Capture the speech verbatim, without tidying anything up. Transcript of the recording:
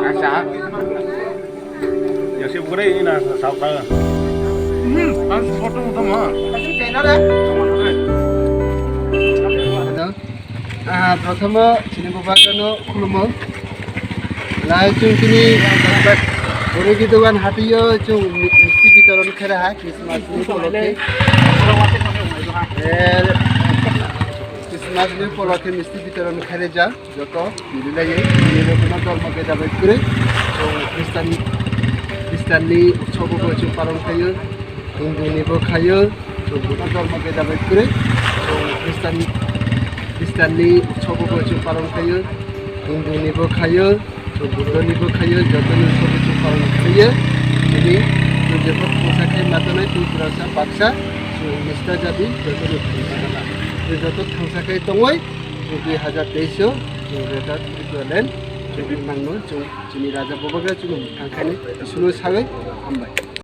Asa. Yosip gure ina sauta. Hmm, ang photo mo tama. Ah, prothamo chini bubagano khulumo. Lai chwng chini bwrwi gidogan hatiyo chwng mi-, misti bitoron khe raha Christmas ni upolokhe. Eh, Christmas ni upolokhe misti bitoron khe reja. Joto mililaiwi nini rokno dhormo beda bai kwrwi chwng Khristan, Khristanni utsobo bo chwng palon khaio, Hinduni bo khaio, chwng bono dhormo beda bai kwrwi chwng Khristan, Khristanni utsobo bo chwng palon khaio, Hinduni bo khaio, chwng Buddhoni bo khaio, jotoni utsobo chwng palon khaio. Chini chwng jepho thangsa khai ma tongnai twi purasa baksa chwng nista jadi jotoni thangsa gana. Chwng joto thangsa khai tongwi. Chwng dui hazar teis o chwng Greater Tripura Land chwng nangno chwng chini raja bubagra chwng thangkhani chwngno sagwi hambai.